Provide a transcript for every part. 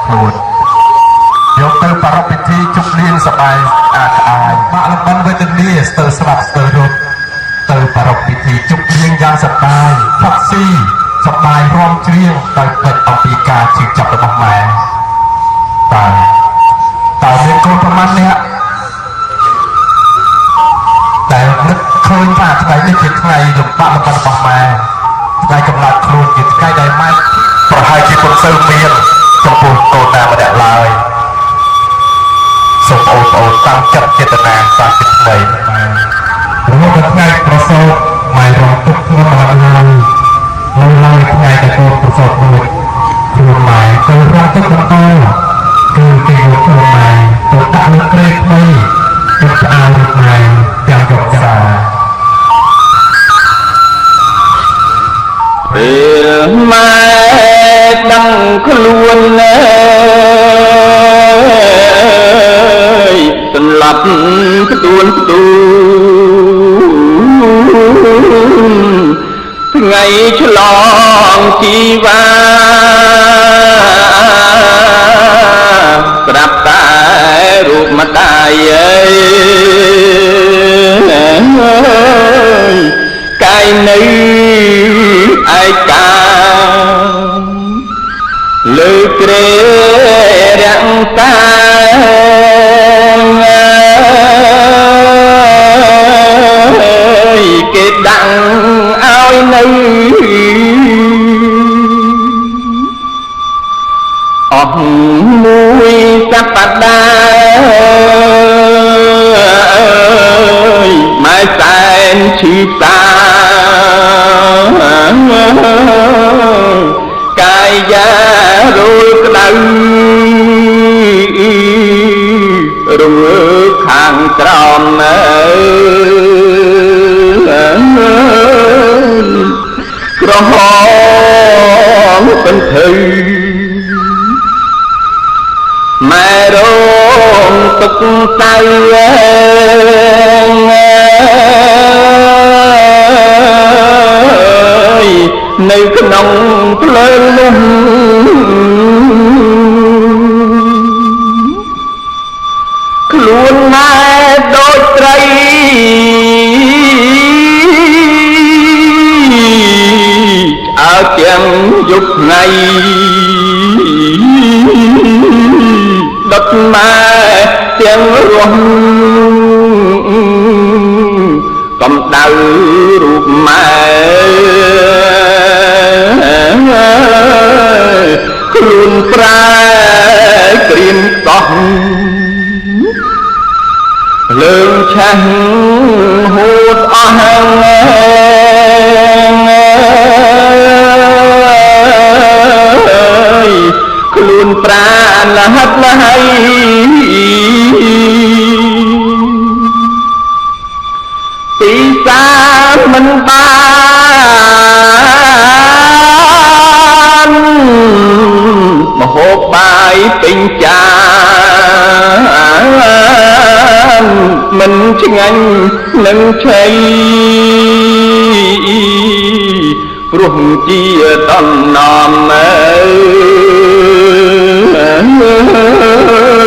ខ្លួនយកទៅប្រារព្ធពិធីជប់លៀងសប្បាយអាតអាយបាក់លំបិនវេទនាស្ទើរស្លាប់ស្ទើររត់ទៅប្រារព្ធពិធីជប់លៀងយ៉ាងសប្បាយផឹកស៊ីសប្បាយរំច្រៀងដោយពេចអំពីការឈឺចាប់របស់ម៉ែតើមានកូនប្រមាណអ្នកដែលនឹកឃើញថាថ្ងៃនេះជាថ្ងៃលំបាកលំបិនរបស់ម៉ែថ្ងៃកំណត់ខ្លួនជាថ្ងៃដែលម៉ែប្រហែលជាពុំសូវមានចំពោះកូនណាម្នាក់ឡើយសូមអូនប្អូនតាំងចិត្តចេតនាសាជាថ្មីរហូតដល់ថ្ងៃប្រសូតម៉ែរងទុក្ខធ្ងន់ម្ល៉េះហើយនៅឡើយថ្ងៃដែលកូនប្រសូតរួចខ្លួនម៉ែក៏រងទុក្ខបន្តគឺគេយកខ្លួនម៉ែទៅដាក់លើគ្រែថ្មីទុកឆ្អើររូបម៉ែទាំងយកសា ពេលម៉ែដឹងខ្លួនអើយសន្លប់ផ្ទួនផ្ទួនថ្ងៃឆ្លងជីវ៉ាស្រាប់តែរូបម្ដាយអើយកាយនៅឯកាលើក្រេរក្សាគេដាក់ឲ្យនៅអស់មួយសប្តាហ៍ម៉ែសែនឈឺផ្សាកាយយ៉ារលក្តៅរងើខាងក្រោមអើយក្រហមសន្ធឹម៉ែរងទុកសៅអើយនៅក្នុងភ្លើងនោះខ្លួនម៉ែដូចត្រីឆ្អើទាំងយប់ថ្ងៃដុតម៉ែទាំងរស់កំដៅរូបម៉ែខ្លួនប្រែក្រៀមកោះលើងឆេះហួតអស់ហើយខ្លួនប្រាណលហិតលហើយទីសាមិនបានមហូបបាយពេញចានមិនឆ្ងាញ់នឹងឆៃព្រោះជាតំណមអើ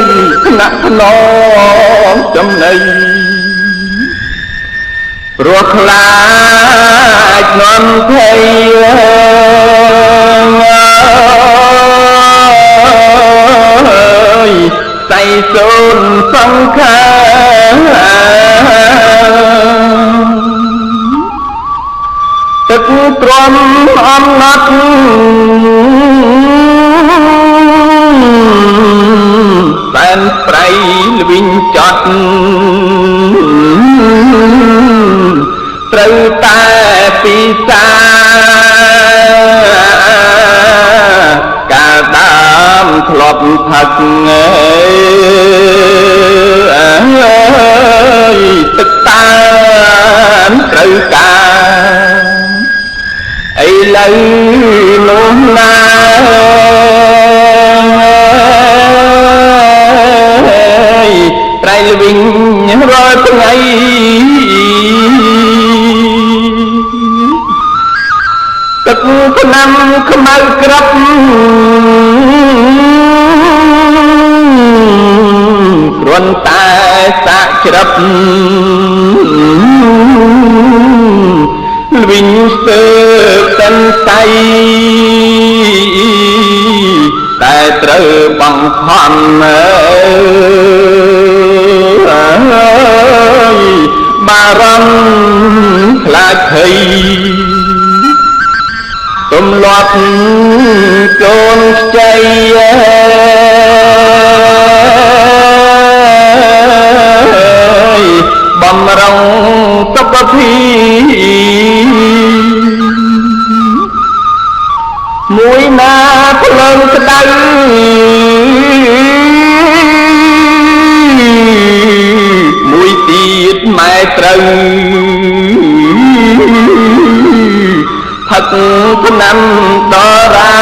យថ្នាក់ថ្នមចំណៃព្រោះខ្លាចនាំភ័យអើយសៃសូនសង្ខាទឹកទ្រាំអំណត់សែនប្រៃល្វីងចត់ត្រូវតែពិសាកាលដើមធ្លាប់ផឹកអើយទឹកតាមត្រូវការឥឡូវនោះណាប្រៃល្វីងរាល់ថ្ងៃទឹកឆ្នាំខ្មៅក្រឹប ឹបវិញស្ទើតិនតៃតែត្រូវបង្ខំអើយបារម្ភខ្លាចភ័យទម្លាប់កូនខ្ចីបំរុងសុខភីមួយណាភ្លើងក្តៅមួយទៀតម៉ែត្រូវផឹកឆ្នាំដល់រា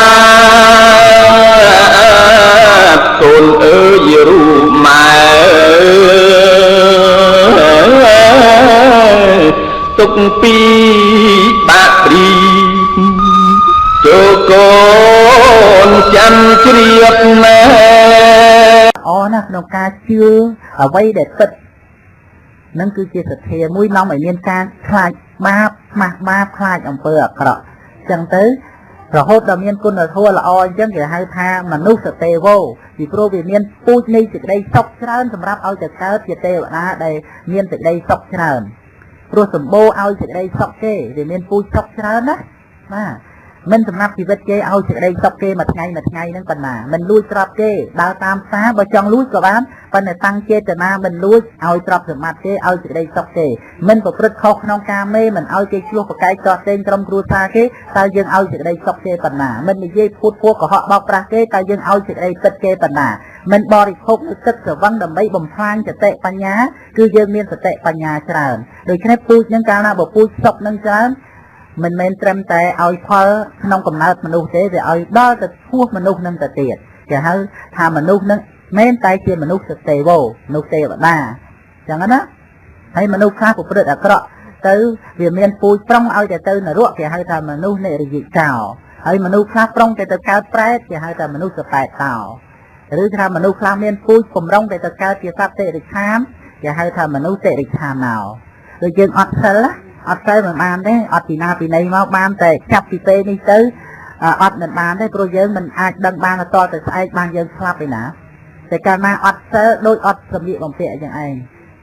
កូនអើយរូម៉ែទុកពីបាក់ព្រីចូលកូនចាំជ្រាបណែ អស់ណាស់ក្នុងការជឿអ្វីដែលពិតនឹងគឺជាសទ្ធាមួយនាំឲ្យមានការខ្លាចបាបខ្មាស់បាបខ្លាចអំពើអាក្រក់ចឹងទៅរហូតដល់មានគុណធម៌ល្អអញ្ចឹងគេហៅថាមនុស្សទេវោពីព្រោះវាមានពូជនៃសេចក្តីសុខច្រើនសម្រាប់ឲ្យទៅកើតជាទេវតាដែលមានសេចក្តីសុខច្រើនព្រោះសម្បូរឲ្យសេចក្តីសុខគេវាមានពូជសុខច្រើនណាបាទមិនសម្រាប់ជីវិតគេឲ្យសេចក្តីសុខគេមួយថ្ងៃមួយថ្ងៃហ្នឹងប៉ុណ្ណាមិនលួចទ្រព្យគេដើរតាមផ្សារបើចង់លួចក៏បានប៉ុន្តែតាំងចេតនាមិនលួចឲ្យទ្រព្យសម្បត្តិគេឲ្យសេចក្តីសុខគេមិនប្រព្រឹត្តខុសក្នុងការមេមិនឲ្យគេឆ្លោះប្រកែកតតេងក្រុមគ្រួសារគេតើយើងឲ្យសេចក្តីសុខគេប៉ុណ្ណាមិននិយាយភូតភួរកុហកបោកប្រាស់គេតើយើងឲ្យសេចក្តីពិតគេប៉ុណ្ណាមិនបរិភោគនូវទឹកស្រវឹងដើម្បីបំផ្លាញសតិបញ្ញាគឺយើងមានសតិបញ្ញាច្រើនដូច្នេះពូជនឹងកាលណាបើពូជសុខនឹងច្រើនមិនមែនត្រឹមតែឲ្យផលក្នុងកំណើតមនុស្សទេវាឲ្យដល់ទៅហួសមនុស្សនឹងទៅទៀតគេហៅថាមនុស្សនឹងមែនតែជាមនុស្សទេវោមនុស្សទេវតាចឹងណាហើយមនុស្សខ្លះប្រព្រឹត្តអាក្រក់ទៅវាមានពូជប្រុងឲ្យតែទៅនរកគេហៅថាមនុស្សនិរយិកោហើយមនុស្សខ្លះប្រុងតែទៅកើតប្រែតគេហៅថាមនុស្សសបែតតោឬថាមនុស្សខ្លះមានពូជកម្រងតែទៅកើតជាសត្វតិរិឆានគេហៅថាមនុស្សតិរិឆានណោដូចយើងអត់សិលអត់ទៅមិនបានទេអត់ពីណាពីណីមកបានតែចាប់ពីពេលនេះទៅអត់មិនបានទេព្រោះយើងមិនអាចដឹងបានតទៅស្អែកបានយើងស្លាប់ឯណាតែកាលណាអត់សិលដូចអត់សម្លៀកបំពាក់យ៉ាងឯង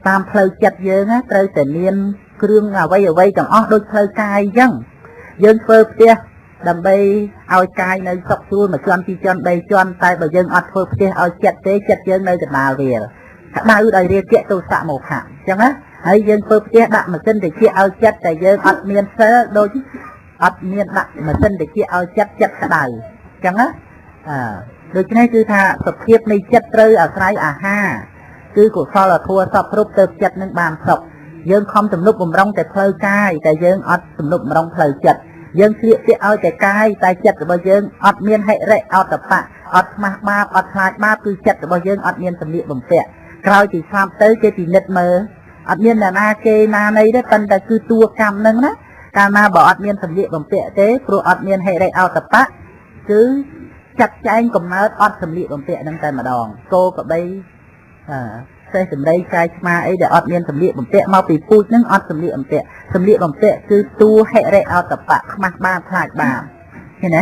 តាមផ្លូវចិត្តយើងត្រូវតែមានគ្រឿងអ្វីអ្វីទាំងអស់ដូចផ្លូវកាយអញ្ចឹងយើងធ្វើផ្ទះដើម្បីឲ្យកាយនៅសុខស្រួលមួយជាន់ពីរជាន់បីជាន់តែបើយើងអត់ធ្វើផ្ទះឲ្យចិត្តទេចិត្តយើងនៅកណ្ដាលវាក្តៅដោយរាគៈទោសៈមោហៈអញ្ចឹងណាហើយយើងធ្វើផ្ទះដាក់ម៉ាស៊ីនត្រជាក់ឲ្យចិត្តតែយើងអត់មានសិលដូចអត់មានដាក់ម៉ាស៊ីនត្រជាក់ឲ្យចិត្តចិត្តក្តៅអញ្ចឹងណាអឺដូច្នេះគឺថាសភាពនៃចិត្តត្រូវអាស្រ័យអាហារគឺកុសលធម៌សពគ្រប់ទៅចិត្តនឹងបានសុខយើងខំទំនុកបំរុងតែផ្លូវកាយតែយើងអត់ទំនុកបំរុងផ្លូវចិត្តយើងស្លៀកពាក់ឲ្យតែកាយតែចិត្តរបស់យើងអត់មានហិរិអតបៈអត់ខ្មាស់បាបអត់ខ្លាចបាបគឺចិត្តរបស់យើងអត់មានសម្លៀកបំពាក់ក្រោយពីស្លាប់ទៅគេពិនិត្យមើលអត់មានអ្នកណាគេណាណីទេប៉ុន្តែគឺតួកម្មហ្នឹងណាកាលណាបើអត់មានសម្លៀកបំពាក់ទេព្រោះអត់មានហិរិអតបៈគឺចាត់ចែងកំណើតអត់សម្លៀកបំពាក់ហ្នឹងតែម្ដងគោក្របីអឺសេះសម្ដីកាយឆ្មាអីដែលអត់មានសម្លៀកបំពាក់មកពីពូជហ្នឹងអត់សម្លៀកបំពាក់សម្លៀកបំពាក់គឺតួហិរិអតបៈខ្មាស់បាបខ្លាចបាបឃើញទេ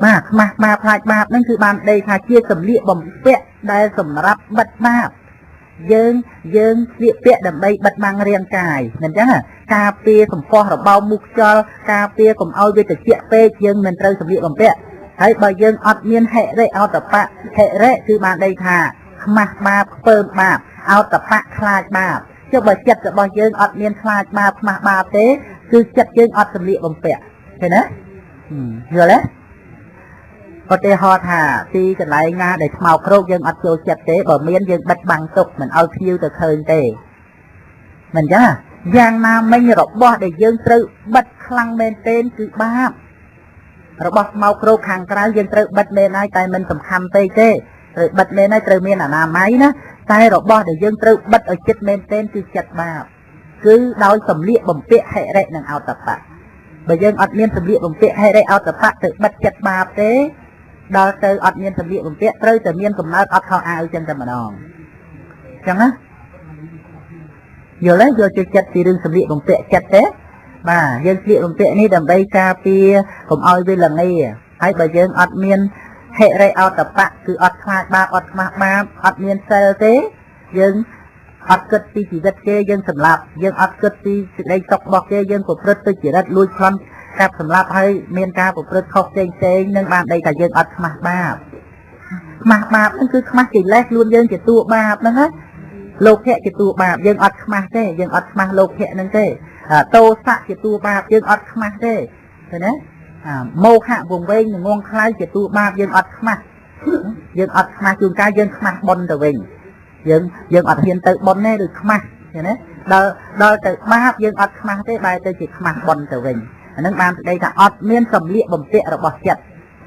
បាទខ្មាស់បាបខ្លាចបាបហ្នឹងគឺបានដីថាជាសម្លៀកបំពាក់ដែលសម្រាប់បិទបាបយើងស្លៀកពាក់ដើម្បីបិទបាំងរាងកាយមិនអញ្ចឹងការពារសម្ផស្សរបោមមូសខ្យល់ការពារកុំឲ្យវាត្រជាក់ពេកយើងមិនត្រូវសម្លៀកបំពាក់ហើយបើយើងអត់មានហិរិអតបៈហិរិគឺបានដីថាខ្មាស់បាបខ្ពើមបាបអតបៈខ្លាចបាបចុះបើចិត្តរបស់យើងអត់មានខ្លាចបាបខ្មាស់បាបទេគឺចិត្តយើងអត់សម្លៀកបំពាក់ឃើញទេយល់ទេឧទាហរណ៍ថាទីកន្លែងណាដែលខ្មៅគ្រោកយើងអត់ចូលចិត្តទេបើមានយើងបិទបាំងទុកមិនឲ្យភ្ញៀវទៅឃើញទេមិនចឹងយ៉ាងណាមិញរបស់ដែលយើងត្រូវបិទខ្លាំងមែនទែនគឺបាបរបស់ខ្មៅគ្រោកខាងក្រៅយើងត្រូវបិទមែនហើយតែមិនសំខាន់ពេកទេត្រូវបិទមែនហើយត្រូវមានអនាម័យណាតែរបស់ដែលយើងត្រូវបិទឲ្យចិត្តមែនទែនគឺចិត្តបាបគឺដោយសម្លៀកបំពាក់ហិរិនិងអតបៈបើយើងអត់មានសម្លៀកបំពាក់ហិរិអតបៈទៅបិទចិត្តបាបទេដល់ទៅអត់មានសម្លៀកបំពាក់ត្រូវតែមានកំណើតអត់ខោអាវចឹងតែម្ដងចឹងណា យល់ទេយល់ជាចិត្តពីរឿងសម្លៀកបំពាក់ចិត្តទេបាទយើងស្លៀកបំពាក់នេះដើម្បីការពារកុំឲ្យវាល្ងាហើយបើយើងអត់មានហិរិអតបៈគឺអត់ខ្លាចបាបអត់ខ្មាស់បាបអត់មានសិលទេយើងអត់គិតពីជីវិតគេយើងសម្លាប់យើងអត់គិតពីសេចក្តីសុខរបស់គេយើងប្រព្រឹត្តទៅចរិតលួចប្លន់កាប់សម្លាប់ហើយមានការប្រព្រឹត្តខុសផ្សេងផ្សេងនឹងបានដីថាយើងអត់ខ្មាស់បាបខ្មាស់បាបហ្នឹងគឺខ្មាស់កិលេសខ្លួនយើងជាតួបាបហ្នឹងណាលោភៈជាតួបាបយើងអត់ខ្មាស់ទេយើងអត់ខ្មាស់លោភៈហ្នឹងទេតោសៈជាតួបាបយើងអត់ខ្មាស់ទេឃើញទេមោហៈវង្វេងងងខ្លៅជាតួបាបយើងអត់ខ្មាស់យើងអត់ខ្មាស់ជួនកាលយើងខ្មាស់បុណ្យទៅវិញយើងអត់ហ៊ានទៅបុណ្យទេឬខ្មាស់ឃើញទេដល់ទៅបាបយើងអត់ខ្មាស់ទេបែរទៅជាខ្មាស់បុណ្យទៅវិញអានឹងបានសេចក្តីថាអត់មានសម្លៀកបំពាក់របស់ចិត្ត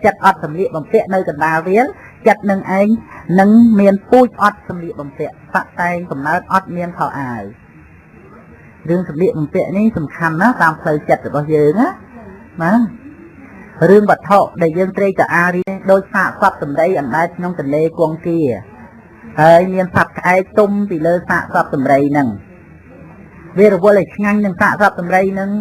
ចិត្តអត់សម្លៀកបំពាក់នៅកណ្ដាលវាលចិត្តនឹងឯងនឹងមានពូជអត់សម្លៀកបំពាក់បាក់តែងកំណើតអត់មានខោអាវរឿងសម្លៀកបំពាក់នេះសំខាន់ណាស់តាមផ្លូវចិត្តរបស់យើងណាបាទរឿងវត្ថុដែលយើងត្រេកត្រអារីដោយសាកសពសម្ដីអណ្ដែតក្នុងទន្លេគង្គាហើយមានសត្វក្អែកទុំពីលើសាកសពសម្ដីហ្នឹងវារវល់ឲ្យឆ្ងាញ់នឹងសាកសពសម្ដីហ្នឹង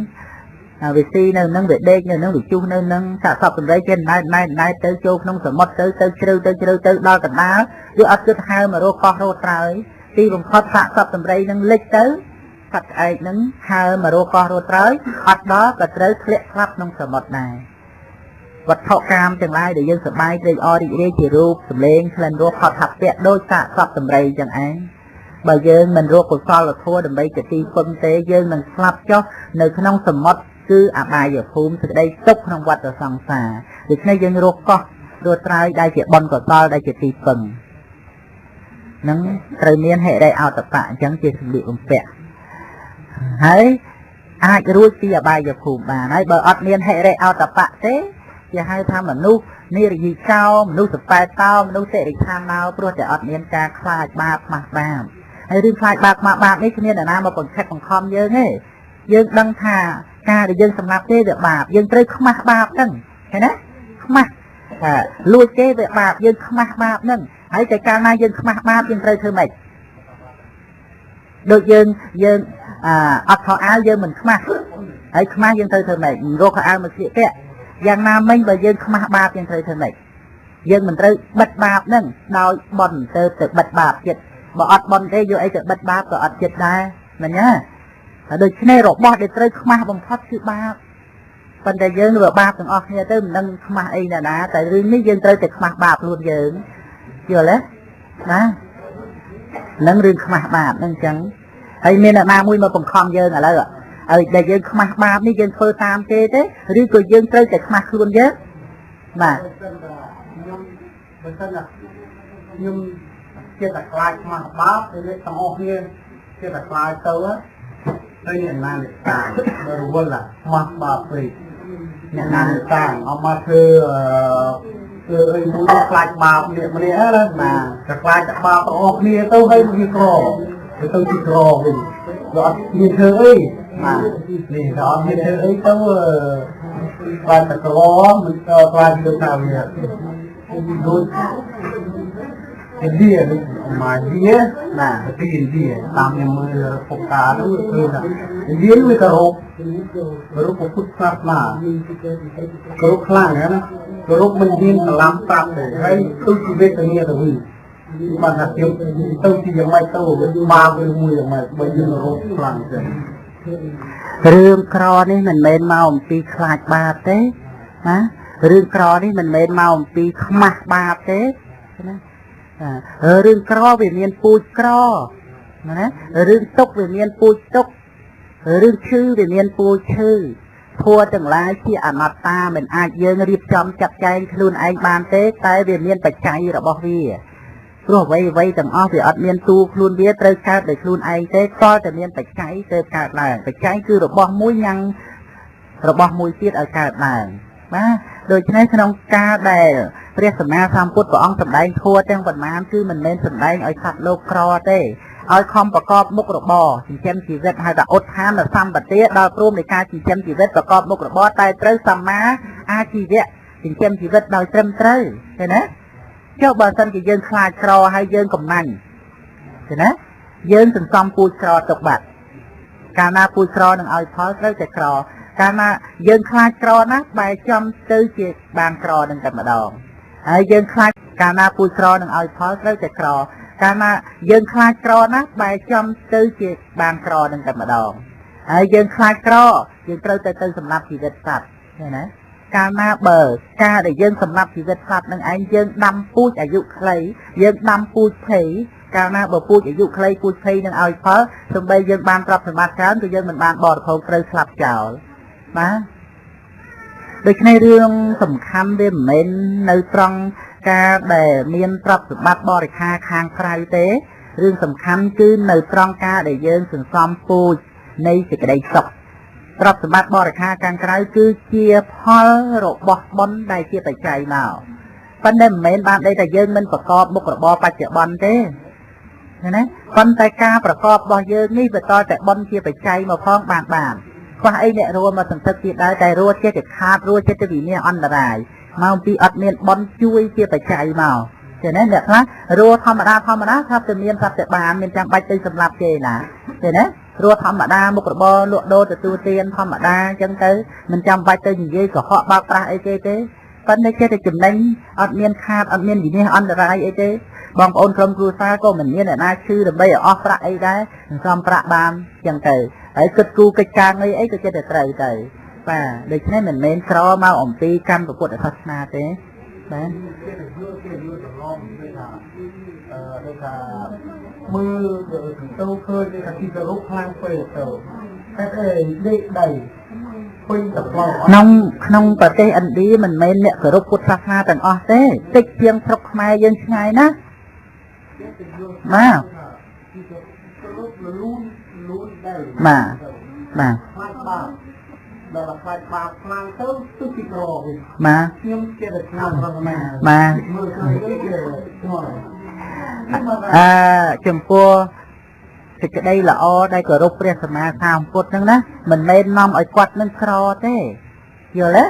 វាស៊ីនៅនឹងវាដេកនៅនឹងវាជុះនៅនឹងសាកសពសម្ដីគេណែតណែតណែតទៅចូលក្នុងសមុទ្រទៅទៅជ្រៅទៅជ្រៅទៅដល់កណ្ដាលវាអត់គិតហើមករកកោះរត់ត្រើយទីបំផុតសាកសពសម្ដីនឹងលិចទៅសត្វក្អែកនឹងហើមករកកោះរត់ត្រើយអត់ដល់ក៏ត្រូវធ្លាក់ស្លាប់ក្នុងសមុទ្រដែរវត្ថុកាមទាំងឡាយដែលយើងសប្បាយត្រេកអររីករាយជារូបសម្លេងក្លិនរសផតហពៈដោយសាកសពសម្ដីចឹងឯងបើយើងមិនរកកុសលធម៌ដើម្បីជាទីពឹងទេយើងនឹងស្លាប់ចុះនៅក្នុងសមុទ្រគឺអបាយភូមិសេចក្តីទុក្ខក្នុងវដ្តសង្សារដូច្នេះយើងរកកោះរកត្រើយដែលជាបុណ្យកុសលដែលជាទីពឹងនឹងត្រូវមានហិរិអតបៈអញ្ចឹងជាសម្លៀកបំពាក់ហើយអាចរួចពីអបាយភូមិបានហើយបើអត់មានហិរិអតបៈទេគេហៅថាមនុស្សនិរយិកោមនុស្សសបែតោមនុស្សតិរិឆានណោព្រោះតែអត់មានការខ្លាចបាបខ្មាស់បាបហើយរឿងខ្លាចបាបខ្មាស់បាបនេះគ្មានអ្នកណាមកបង្ខិតបង្ខំយើងទេយើងដឹងថាការដែលយើងសម្លាប់គេវាបាបយើងត្រូវខ្មាស់បាបហ្នឹងឃើញទេខ្មាស់ថាលួចគេវាបាបយើងខ្មាស់បាបហ្នឹងហើយតែកាលណាយើងខ្មាស់បាបយើងត្រូវធ្វើម៉េចដូចយើងអត់ខោអាវយើងមិនខ្មាស់ហើយខ្មាស់យើងត្រូវធ្វើម៉េចរកខោអាវមកស្លៀកពាក់យ៉ាងណាមិញបើយើងខ្មាស់បាបយើងត្រូវធ្វើម៉េចយើងមិនត្រូវបិទបាបហ្នឹងដោយបុណ្យទៅបិទបាបចិត្តបើអត់បុណ្យទេយកអីទៅបិទបាបក៏អត់ចិត្តដែរមែនទេហើយដូច្នេះរបស់ដែលត្រូវខ្មាស់បំផុតគឺបាបប៉ុន្តែយើងវាបាបទាំងអស់គ្នាទៅមិនដឹងខ្មាស់អីណាតែរឿងនេះយើងត្រូវតែខ្មាស់បាបខ្លួនយើងយល់ទេណានឹងរឿងខ្មាស់បាបហ្នឹងអញ្ចឹងហើយមានអ្នកណាមួយមកបង្ខំយើងឥឡូវហើយដែលយើងខ្មាស់បាបនេះយើងធ្វើតាមគេទេឬក៏យើងត្រូវតែខ្មាស់ខ្លួនយើងបាទខ្ញុំបើសិនណាខ្ញុំចេះតែខ្លាចខ្មាស់បាបពេលទាំងអស់គ្នាចេះតែខ្លាចទៅហើយអ្នកណាអ្នកតាបើរវល់ឡាខ្មាស់បាបពេកអ្នកណាអ្នកតាអត់មកធ្វើអីមួយខ្លាចបាបនេះម្នាក់ណាបាទតែខ្លាចតែបាបទាំងអស់គ្នាទៅហើយវាក្រវាទៅទីក្រវិញវាអត់មានធ្វើអីបាទនេះវាអត់មានធ្វើអីទៅខ្លាចតែក្រមិនខ្លាចទៅថាវាដូចឥណ្ឌាដូចម៉ាឡេបាទប្រទេសឥណ្ឌាតាមខ្ញុំមើលពុកតានោះគឺថាឥណ្ឌាវាគោរពពុទ្ធសាសនាគោរពខ្លាំងណាគោរពមិនមានកលាំងប្រាប់ទេហើយទៅជាវេទនាទៅវិញបានថាខ្ញុំទៅជាយ៉ាងម៉េចទៅបាបឬមួយយ៉ាងម៉េចបើយើងគោរពខ្លាំងចឹងរឿងក្រនេះមិនមែនមកអំពីខ្លាចបាបទេណារឿងក្រនេះមិនមែនមកអំពីខ្មាស់បាបទេណារឿងក្រវាមានពូជក្រណារឿងទុកវាមានពូជទុករឿងឈឺវាមានពូជឈឺធัวទាំងឡាយជាអនត្តាមិនអាចយើងរៀបចំចាត់ចែងខ្លួនឯងបានទេតែវាមានបច្ច័យរបស់វាព្រោះអ្វីៗទាំងអស់វាអត់មានតួខ្លួនវាត្រូវកើតដោយខ្លួនឯងទេតតែមានបច្ច័យទៅកើតឡើងបច្ច័យគឺរបស់មួយញ៉ាំងរបស់មួយទៀតឲ្យកើតឡើងបាទដូច្នេះក្នុងការដែលព្រះសម្មាសម្ពុទ្ធព្រះអង្គសម្ដែងធម៌ទាំងប៉ុន្មានគឺមិនមែនសម្ដែងឲ្យសត្វលោកក្រទេឲ្យខំប្រកបមុខរបរចិញ្ចឹមជីវិតហៅថាឧទ្ធានសម្បទាដល់ព្រមនៃការចិញ្ចឹមជីវិតប្រកបមុខរបរតែត្រូវសម្មាអាជីវៈចិញ្ចឹមជីវិតដោយត្រឹមត្រូវឃើញទេចុះបើសិនជាយើងខ្លាចក្រហើយយើងកំណាញ់ឃើញទេយើងសន្សំពូជក្រទុកបាត់ កាលណាពូជក្រនឹងឲ្យផលត្រូវតែក្រកាលណាយើងខ្លាចក្រណាស់បែរចំទៅជាបានក្រនឹងតែម្ដងហើយយើងខ្លាចកាលណាពូជក្រនឹងឲ្យផលត្រូវតែក្រកាលណាយើងខ្លាចក្រណាស់បែរចំទៅជាបានក្រនឹងតែម្ដងហើយយើងខ្លាចក្រយើងត្រូវតែទៅសម្លាប់ជីវិតសត្វឃើញណាកាលណាបើការដែលយើងសម្លាប់ជីវិតសត្វនឹងឯងយើងដាំពូជអាយុខ្លីយើងដាំពូជភ័យកាលណាបើពូជអាយុខ្លីពូជភ័យនឹងឲ្យផលសំបីយើងបានទ្រព្យសម្បត្តិច្រើនក៏យើងមិនបានបរិភោគត្រូវស្លាប់ចោលបាទដូច្នេះរឿងសំខាន់វាមិនមែននៅត្រង់ការដែលមានទ្រព្យសម្បត្តិបរិខាខាងក្រៅទេរឿងសំខាន់គឺនៅត្រង់ការដែលយើងសន្សំពូជនៃសេចក្តីសុខទ្រព្យសម្បត្តិបរិខាខាងក្រៅគឺជាផលរបស់បុណ្យដែលជាបច្ច័យមកប៉ុន្តែមិនមែនបានន័យថាយើងមិនប្រកបមុខរបរបច្ចុប្បន្នទេណាប៉ុន្តែការប្រកបរបស់យើងនេះវាតតែបុណ្យជាបច្ច័យមកផងបានខ្វះអីអ្នករួមមកសន្ធឹកទៀតដែរតែរស់ចេះតែខាតរស់ចេះតែវិនាសអន្តរាយមកពីអត់មានបុណ្យជួយជាបច្ច័យមកចឹងណាអ្នកខ្លះរស់ធម្មតាថាតែមានសត្វតែបានមានចាំបាច់ទៅសម្លាប់គេណាចឹងណារស់ធម្មតាមុខរបរលក់ដូរទទួលទានធម្មតាចឹងទៅមិនចាំបាច់ទៅនិយាយកុហកបោកប្រាស់អីគេទេប៉ុន្តែចេះតែចំណេញអត់មានខាតអត់មានវិនាសអន្តរាយអីទេបងប្អូនក្រុមគ្រួសារក៏មិនមានអ្នកណាឈឺដើម្បីឲ្យអស់ប្រាក់អីដែរសន្សំប្រាក់បានចឹងទៅហើយគិតគូរកិច្ចការងារអីក៏ចេះតែត្រូវទៅបាទដូច្នេះមិនមែនក្រមកអំពីកម្មពុទ្ធសាសនាទេបាទដូចថាមើលទៅឃើញថាទីគោរពខ្លាំងពេកទៅតែអីដេកដីពេញតែផ្លូវក្នុងប្រទេសឥណ្ឌាមិនមែនអ្នកគោរពពុទ្ធសាសនាទាំងអស់ទេតិចជាងស្រុកខ្មែរយើងឆ្ងាយណាស់បាទបាទបាទខ្លាចបាបដល់ខ្លាចបាបខ្លាំងទៅទៅទីក្រវិញបាទខ្ញុំគេតែឆ្នាំរដ្ឋាបាទមើលឃើញគេឆ្ងល់ចំពោះសេចក្តីល្អដែលគោរពព្រះសម្មាសម្ពុទ្ធហ្នឹងណាមិនមែននាំឲ្យគាត់នឹងក្រទេយល់ទេ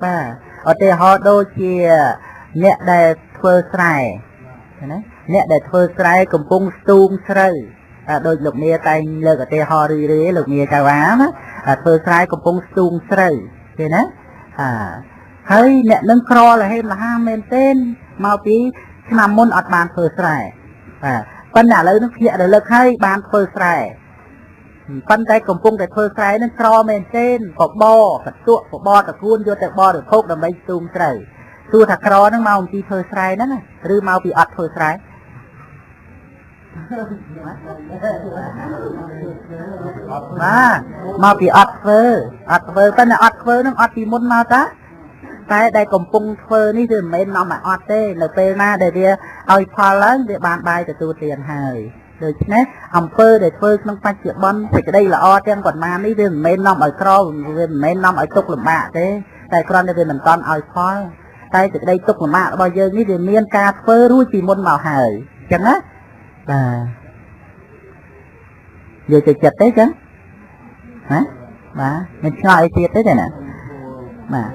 បាទឧទាហរណ៍ដូចជាអ្នកដែលធ្វើស្រែណាអ្នកដែលធ្វើស្រែកំពុងស្ទូងស្រូវដូចលោកមាតែងលើកឧទាហរណ៍រឿយៗលោកមាចៅអាណាធ្វើស្រែកំពុងស្ទូងស្រូវទេណាហើយអ្នកនឹងក្រលហេមលហាមែនទេមកពីឆ្នាំមុនអត់បានធ្វើស្រែបាទប៉ុន្តែឥឡូវនឹងភ្ញាក់រលឹកហើយបានធ្វើស្រែប៉ុន្តែកំពុងតែធ្វើស្រែនឹងក្រមែនទេបបកតក់បបតគួនយកទៅបរិភោគដើម្បីស្ទូងស្រូវសួរថាក្រនឹងមកអំពីធ្វើស្រែហ្នឹងឬមកពីអត់ធ្វើស្រែបាទមកពីអត់ធ្វើប៉ុន្តែអត់ធ្វើនឹងអត់ពីមុនមកតាតែដែលកំពុងធ្វើនេះវាមិនមែននាំឲ្យអត់ទេនៅពេលណាដែលវាឲ្យផលឡើងវាបានបាយទទួលទានហើយដូច្នេះអំពើដែលធ្វើក្នុងបច្ចុប្បន្នសេចក្តីល្អទាំងប៉ុន្មាននេះវាមិនមែននាំឲ្យក្រវាមិនមែននាំឲ្យទុក្ខលំបាកទេតែគ្រាន់តែវាមិនតាន់ឲ្យផលតែសេចក្តីទុក្ខលំបាករបស់យើងនេះវាមានការធ្វើរួចពីមុនមកហើយអញ្ចឹងណាបាទយកចិត្តទេចឹងណាបាទមិនឆ្ងល់អីទៀតទេណាបាទ